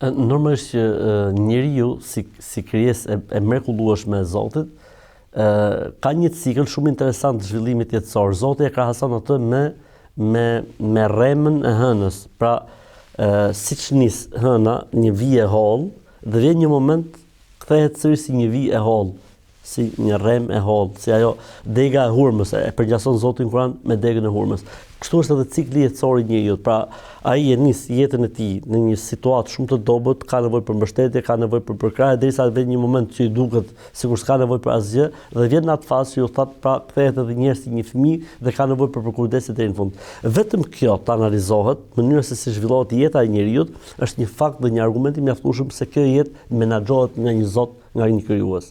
Normalisht që njeriu si si krijesë e, e mrekullueshme e Zotit, ë ka një cikël shumë interesant të zhvillimit jetësor. Zoti e krahason atë me me me rremën e hënës. Pra, ë siç nis hëna, një vijë e hollë dhe vjen një moment kthehet sërish si një vijë e hollë si një rremë e hollë, si ajo dega e hurmës, e përngjason Zoti në Kur'an me degën e hurmës. Kështu është edhe cikli jetësor i njeriut. Pra, ai e nis jetën e tij në një situatë shumë të dobët, ka nevojë për mbështetje, ka nevojë për përkrahje derisa vjen një moment që i duket sikur s'ka nevojë për asgjë dhe vjen në atë fazë që ju thatë, pra kthehet edhe një herë si një fëmijë dhe ka nevojë për përkujdesje deri në fund. Vetëm kjo të analizohet, mënyra se si zhvillohet jeta e njeriut, është një fakt dhe një argument i mjaftueshëm se kjo jetë menaxhohet nga një Zot nga një krijues.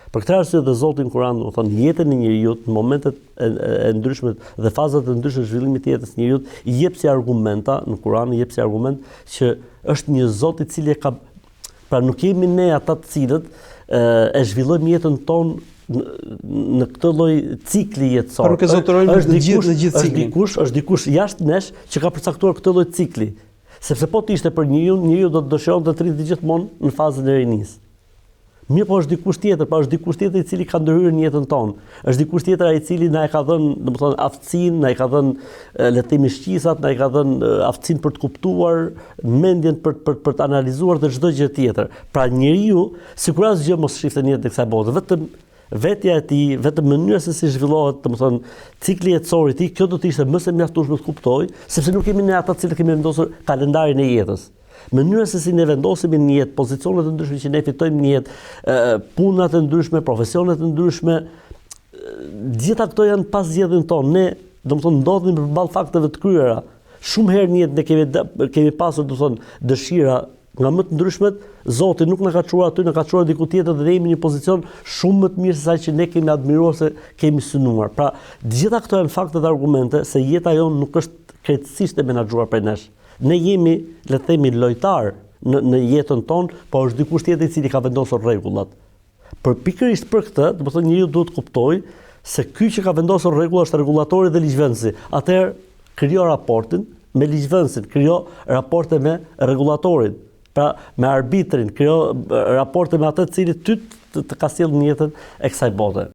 Për këtë arsye dhe Zoti në Kur'an, domethënë, jetën e njeriut në momentet e, e, e ndryshme dhe fazat e ndryshme të zhvillimit të jetës së njeriut, i jep si argumenta në Kur'an, i jep si argument që është një Zot i cili e ka pra nuk jemi ne ata të cilët e, e zhvillojmë jetën tonë në, në këtë lloj cikli jetësor. Pra nuk e zotërojmë është në gjithë në gjithë ciklin. Është dikush, është dikush jashtë nesh që ka përcaktuar këtë lloj cikli. Sepse po të ishte për njeriun, njeriu do të dëshironte të rrinte gjithmonë në fazën e rinisë. Mirëpo është dikush tjetër, pra është dikush tjetër i cili ka ndërhyrë në jetën tonë. Është dikush tjetër ai i cili na e ka dhënë, domethënë, aftësinë, na e ka dhënë le të themi shqisat, na e ka dhënë aftësinë për të kuptuar, mendjen për për për të analizuar dhe çdo gjë tjetër. Pra njeriu sikur asgjë mos shifte në jetën e kësaj bote, vetëm vetja e tij, vetëm mënyra se si zhvillohet, domethënë, cikli jetësor i tij, kjo do të ishte më se mjaftueshme të kuptojë, sepse nuk jemi ne ata të cilët kemi vendosur kalendarin e jetës. Mënyra se si ne vendosemi në jetë, pozicionet e ndryshme që ne fitojmë në jetë, punat e ndryshme, profesionet e ndryshme, gjitha këto janë pa zgjedhjen tonë. Ne, domethënë, ndodhemi përballë fakteve të kryera. Shumë herë në jetë ne kemi kemi pasur, domethënë, dëshira nga më të ndryshmet, Zoti nuk na ka çuar aty, na ka çuar diku tjetër dhe ne jemi në një pozicion shumë më të mirë se sa që ne kemi admiruar se kemi synuar. Pra, të gjitha këto janë fakte dhe argumente se jeta jonë nuk është krejtësisht e menaxhuar prej nesh. Ne jemi, le të themi, lojtarë në në jetën tonë, po është dikush tjetër i cili ka vendosur rregullat. Por pikërisht për këtë, domethënë njeriu duhet të kuptojë se ky që ka vendosur rregullat është rregullatori dhe ligjvënësi. Atëherë krijo raportin me ligjvënësin, krijo raporte me rregullatorin, pra me arbitrin, krijo raporte me atë të cili ty të, të ka sjellë në jetën e kësaj bote.